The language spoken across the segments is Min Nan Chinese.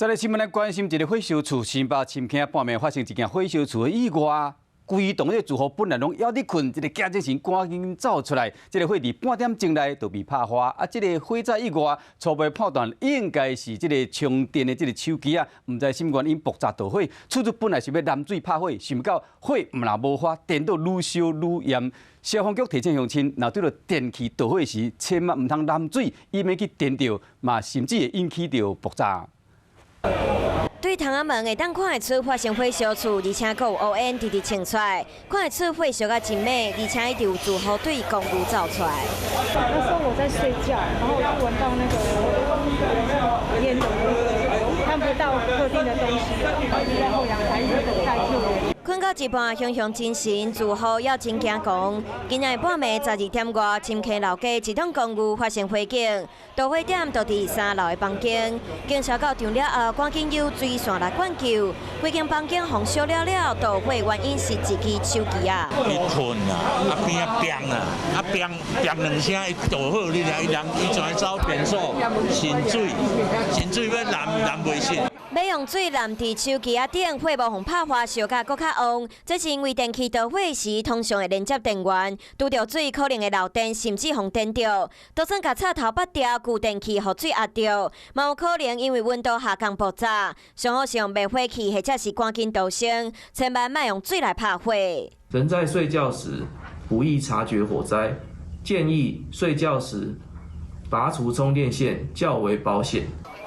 再來新聞來關心一个火燒厝，新北深坑半暝發生一件火燒厝的意外。規棟的住戶本來攏猶佇睏，這个驚精神趕緊走出來，這个火佇半點鐘內就被拍花。啊，這个火災意外初步判斷應該是這个充電的這个手機啊，毋知啥原因爆炸導火。厝主本來是欲淋水拍火，想毋到火毋但無發，電閣愈燒愈炎。消防局提醒鄉親，若對著電器導火時，千萬毋通淋水，以免去電著，嘛甚至會引起著爆炸。對窗仔門會當看會出發生火燒厝，而且閣有烏煙直直衝出來，看會出火燒甲真猛，而且一直有住戶對公寓走出來。那時候我在睡覺，然後我就聞到那個煙的味道，看不到特定的東西，就在後陽台一直等待救援。睏到一半，雄雄精神，住戶也真驚狂。今日半暝12點外，深坑老街一棟公寓發生火警，導火點就佇3樓的房間。警車到場了後，趕緊由水線來灌救。規間房間予燒了了，導火原因是一支手機仔。伊睏啊，啊邊仔變啊，啊變變兩聲，伊導火你聽，伊人伊就愛走便所淋水，淋水欲淋淋袂熄。欲用水淋佇手機仔頂，火無予拍花，燒甲閣較旺。這是因為電器導火時，通常會連接電源，拄著水可能會漏電，甚至予電著。就算共插頭拔掉，舊電器予水壓著，嘛有可能因為溫度下降爆炸。上好是用滅火器或者是趕緊逃生，千萬莫用水來拍火。人在睡覺時不易察覺火災，建議睡覺時拔除充電線較為保險。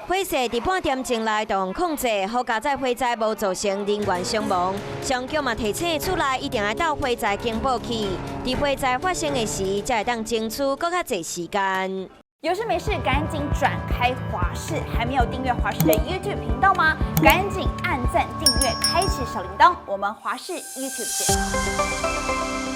火勢佇半點鐘內就予控制，好佳哉火災無造成人員傷亡。消防局嘛提醒厝內一定愛鬥火災警報器，佇火災發生的時，才會當爭取閣較濟時間。有事沒事趕緊轉開華視，還沒有訂閱華視的 YouTube 頻道嗎？趕緊按讚訂閱，開啟小鈴鐺。我們華視 YouTube 見。